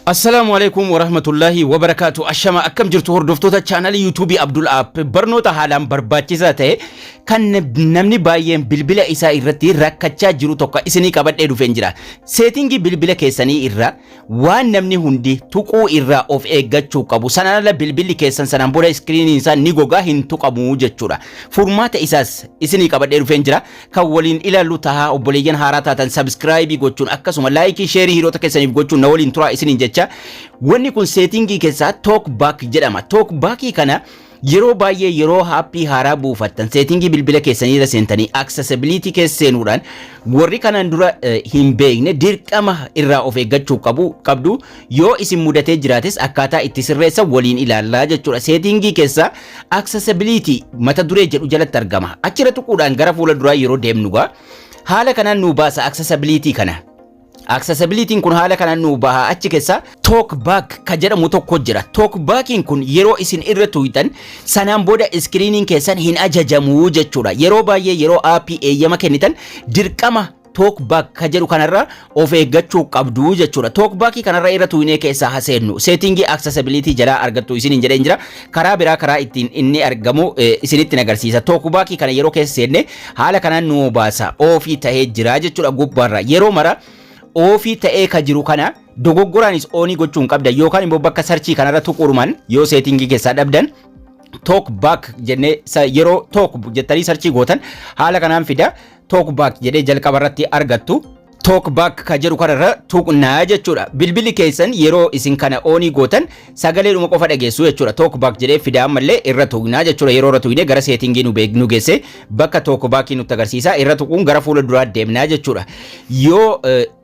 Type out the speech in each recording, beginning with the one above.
Assalaamu alaikum warahmatullahi wabarakaatu. Ashama, akkam jirtu hordoftoota chaanalii YouTubeii Abdul App? Barnoota haalaan barbaachisaa ta'e kan namni baay'een bilbila isaa irratti rakkachaa jiru tokko isinii qabadhee dhufeen jira. Settingii bilbila keessanii irra waan namni hundi tuquu irraa of eeggachuu qabu. Sanaan ala bilbilli keessan sanaan booda screeniin isaa ni gogaa, hin tuqamu jechuudha. Furmaata isaas isinii qabadhee dhufeen jira. Kan waliin ilaallu tahaa. Obboleeyyan haaraa taatan subscribe gochuun, akkasuma like, share hiriyoota keessaniif gochuun na waliin turaa isiniin jecha. Wanni kun settingii keessaa talk back jedhama. Talk backii kana yeroo baay'ee yeroo appii haaraa buufattan, settingii bilbila keessanii irra seentanii accessibility keessa seenuudhaan, warri kanaan dura hin beekne dirqama irraa of eeggachuu qabu qabdu. Yoo isin mudatee jiraates akkaataa itti sirreessa waliin ilaallaa jechuudha. Settingii keessa accessibility mata duree jedhu jalatti argama. Achirra tuquudhaan gara fuula duraa yeroo deemnu gaa haala kanaan nu baasa accessibility kana. Accessibility'n kun haala kanaan nu baha. Achi keessa talk back ka jedhamu tokko jira. Talk backiin kun yeroo isin irra tuqxan sanaan booda screeniin keessan hin ajajamu jechuudha. Yeroo baay'ee yeroo appii eeyyama kennitan dirqama talk back ka jedhu kanarra of eeggachuu qabdu jechuudha. Talk backii kanarra irra tuqnee keessaa haseennu, settingii accessibility jalaa argattu isiniin jedheen jira. Karaa biraa karaa ittiin inni argamu isinitti agarsiisa. Talk backii kana yeroo keessa seenne haala kanaan nu baasa. Offii ta'ee jira jechuudha gubbaarra. Yeroo mara offii ta'ee ka jiru kana dogoggoraanis onii gochuu hin qabdan, yookaan immoo bakka searchii kanarra tuquudhumaan yoo settingii keessaa dhabdan, talk back jennee yeroo talk jettanii searchii gootan haala kanaan fida. Talk back jedhee jalqaba irratti argattu. Talk back ka jedhu kanarra tuqnaa jechuudha. Bilbilli keessan yeroo isin kana onii gootan sagaleedhuma qofa dhageessu jechuudha. Talk back jedhee fida, ammallee irra tuqnaa jechuudha. Yeroo irra tuqnee gara settingii nu geesse, bakka talk backii nutti agarsiisa. Irra tuquun gara fuula duraa deemnaa jechuudha. Yoo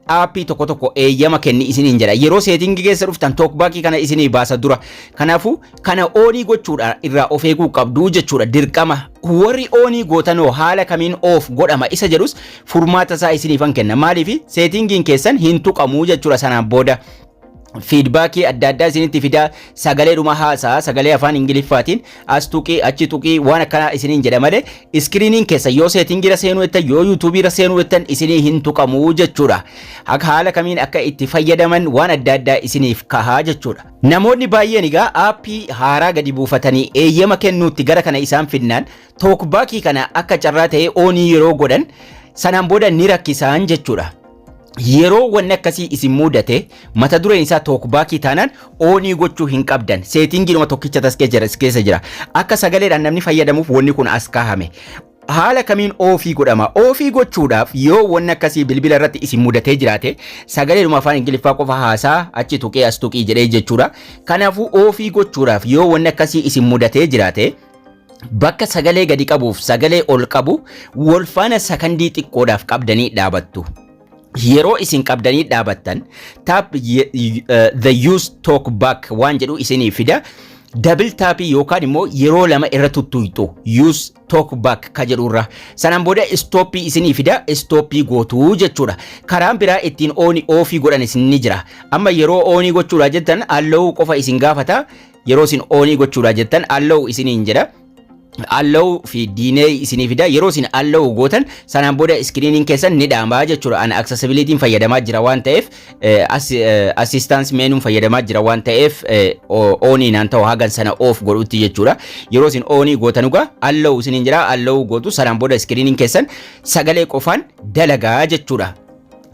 appii tokko tokko eeyyama kenni isiniin jedha. Yeroo settingii keessa dhuftan talkbackii kana isinii baasa dura. Kanaafuu kana onii gochuudha irraa of eeguu qabdu jechuudha dirqama. Warri onii gootanoo haala kamiin off godhama isa jedhus furmaata isaa isiniifan kenna. Maaliif? Settingiin keessan hin tuqamuu jechuudha sanaan booda. Feedbackii adda addaa isinitti fidaa, sagaleedhuma haasaa, sagalee afaan Ingiliffaatiin as tuqii, achi tuqii, waan akkanaa isiniin jedha malee screeniin keessa yoo settingiira seenuu jettan, yoo YouTubeiira seenuu jettan isinii hin tuqamuu jechuudha. Akka haala kamiin akka itti fayyadaman waan adda addaa isiniif kahaa jechuudha. Namoonni baay'een egaa appii haaraa gadi buufatanii eeyyama kennuutti gara kana isaan finnaan talkbackii kana akka carraa ta'ee onii yeroo godhan sanaan booda ni rakkisaan jechuudha. Yeroo wanni akkasii isin mudate, mata dureen isaa talkbackii taanaan onii gochuu hin qabdan. Settingiidhuma tokkicha tas keessa jira. Akka sagaleedhaan namni fayyadamuuf wanni kun as kaahame. Haala kamiin offii godhama? Offii gochuudhaaf, yoo wanni akkasii bilbila irratti isin mudatee jiraate, sagaleedhuma afaan Ingiliffaa qofa haasaa, achi tuqee as tuqii jedhee jechuudha. Kanaafuu offii gochuudhaaf, yoo wanni akkasii isin mudatee jiraate, bakka sagalee gadi qabuuf sagalee ol qabu wal faana sakandii xiqqoodhaaf qabdanii dhaabattu. Yeroo isin qabdanii dhaabattan tap the use talk back waan jedhu isinii fida. Double tapii yookaan immoo yeroo lama irra tuttuyxu use talk back ka jedhurra. Sanaan booda stopii isinii fida, stopii gootuu jechuudha. Karaan biraa ittiin onii offii godhan isin ni jira. Amma yeroo onii gochuudha jettan allow qofa isin gaafata. Yeroo isin onii gochuudha jettan allow isiniin jedha. Allow fi deny isinii fida. Yeroo isin allow gootan sanaan booda screeniin keessan ni dhaamaa jechuudha. Ana accessibility'n fayyadamaa jira waan ta'eef, assistance menuun fayyadamaa jira waan ta'eef, onii naan ta'u hagan sana off godhutti jechuudha. Yeroo isin onii gootan ugaa allow isiniin jira, allow gootu. Sanaan booda screeniin keessan sagalee qofaan dalagaa jechuudha.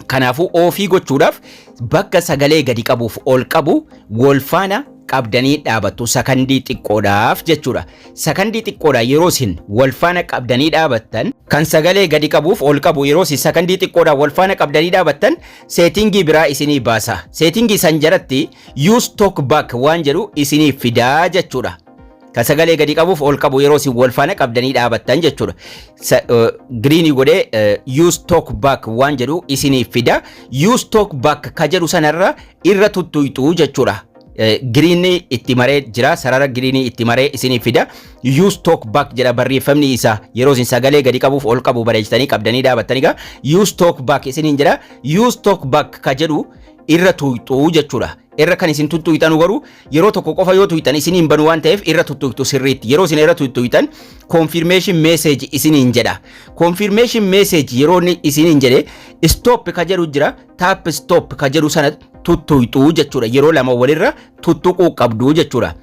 Kanaafuu offii gochuudhaaf bakka sagalee gadi qabuuf ol qabu wal faana qabdanii dhaabattu sakandii xiqqoodhaaf jechuudha. Sakandii xiqqoodha yeroo isin wal faana qabdanii dhaabattan, kan sagalee gadi qabuuf ol qabu yeroo isin sakandii xiqqoodhaan wal faana qabdanii dhaabattan, settingii biraa isinii baasa. Settingii san jalatti use talk back waan jedhu isinii fidaa jechuudha. Kan sagalee gadi qabuuf ol qabu yeroo isin wal faana qabdanii dhaabattan jechuudha. Greenii godhee use talk back waan jedhu isinii fida. Use talk back ka jedhu sanarra irra tuttuyxuu jechuudha. Greenii itti maree jira, sarara greenii itti maree isinii fida. Use talk back jedha barreeffamni isaa. Yeroo isin sagalee gadi qabuuf ol qabu bareechitanii qabdanii dhaabattanii gaa use talk back isiniin jedha. Use talk back ka jedhu irra tuqxuu jechuudha. Irra kan isin tuttuqxanu garuu yeroo tokko qofa yoo tuqxan isiniin banu waan ta'eef irra tuttuqxu sirriitti. Yeroo isin irra tuttuqxan confirmation message isiniin jedha. Confirmation message yeroo inni isiniin jedhe stop ka jedhu jira. Tap stop ka jedhu sana Tuttuyxuu jechuudha. Yeroo lama walirra tuttuquu qabdu jechuudha.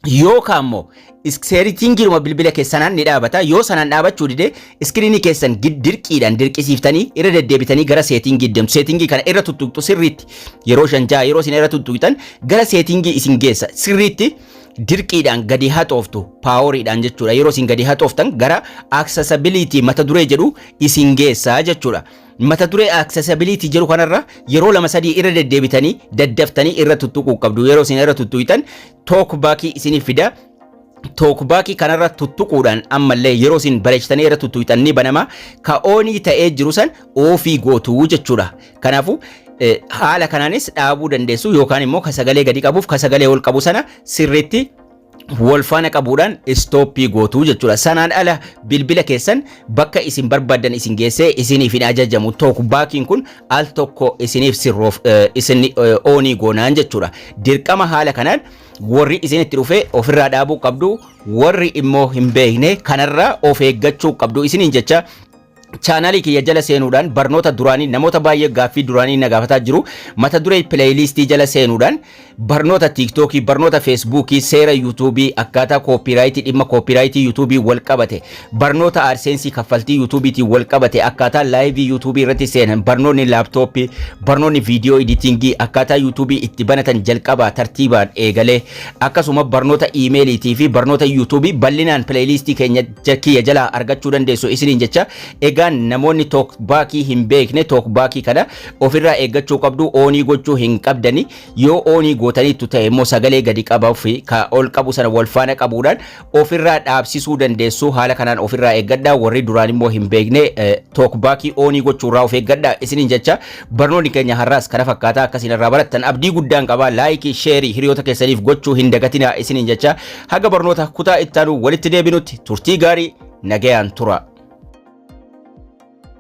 Yookaan immoo settingiidhuma bilbila keessanaan ni dhaabata. Yoo sanaan dhaabachuu dide, screenii keessan dirqiidhaan dirqisiiftanii irra deddeebitanii gara settingii deemtu. Settingii kana irra tuttuqxu sirriitti yeroo shan jaha. Yeroo isin irra tuttuqxan gara settingii isin geessa. Sirriitti dirqiidhaan gadi haxooftu, poweriidhaan jechuudha. Yeroo isin gadi haxooftan gara accessibility mata duree jedhu isin geessa jechuudha. Mata duree accessibility jedhu kanarra yeroo lama sadii irra deddeebitanii daddaftanii irra tuttuquu qabdu. Yeroo isin irra tuttuqxan TalkBackii isiniif fida. TalkBackii kanarra tuttuquudhaan ammallee yeroo isin bareechitanii irra tuttuqxan ni banama. Ka onii ta'ee jiru san offii gootuu jechuudha. Kanaafuu haala kanaanis dhaabuu dandeessu, yookaan immoo ka sagalee gadi qabuuf ka sagalee ol qabu sana sirriitti wal faana qabuudhaan stoppii gootuu jechuudha. Sanaan ala bilbila keessan bakka isin barbaaddan isin geessee isiniif hin ajajamu. TalkBackiin kun al tokko isiniif sirroof isin onii goonaan jechuudha. Dirqama haala kanaan warri isinitti dhufee ofirraa dhaabuu qabdu, warri immoo hin beekne kanarraa of eeggachuu qabdu isiniin jecha. Chaanaalii kiyya jala seenuudhaan barnoota duraanii, namoota baay'ee gaaffii duraanii na gaafataa jiru, mata duree playlistii jala seenuudhaan barnoota TikTokii, barnoota Facebookii, seera YouTubeii, akkaataa copyrightii, dhimma copyrightii YouTubeii wal qabate, barnoota AdSenseii kaffaltii YouTubeiitiin wal qabate, akkaataa liveii YouTubeii irratti seenan, barnoonni laptopii, barnoonni video editingii, akkaataa YouTubeii itti banatan jalqabaa tartiibaan eegalee, akkasuma barnoota emailiitii fi barnoota YouTubeii bal'inaan playlistii keenya kiyya jalaa argachuu dandeessu isiniin jecha. Egaan namoonni TalkBackii hin beekne TalkBackii kana ofirraa eeggachuu qabdu. Onii gochuu hin qabdani. Yoo onii gootaniittu ta'e immoo sagalee gadi qabuu fi ka ol qabu sana wal faana qabuudhaan ofirraa dhaabsisuu dandeessu. Haala kanaan ofirraa eeggadhaa. Warri duraan immoo hin beekne TalkBackii onii gochuurraa of eeggadhaa isiniin jecha. Barnoonni keenya har'aas kana fakkaataa. Akkasiin irraa barattan abdii guddaan qabaa. Likeii, shareii hiriyoota keessaniif gochuu hin dagatinaa isiniin jecha. Haga barnoota kutaa ittaanu walitti deebinutti turtii gaarii, nagayaan tura.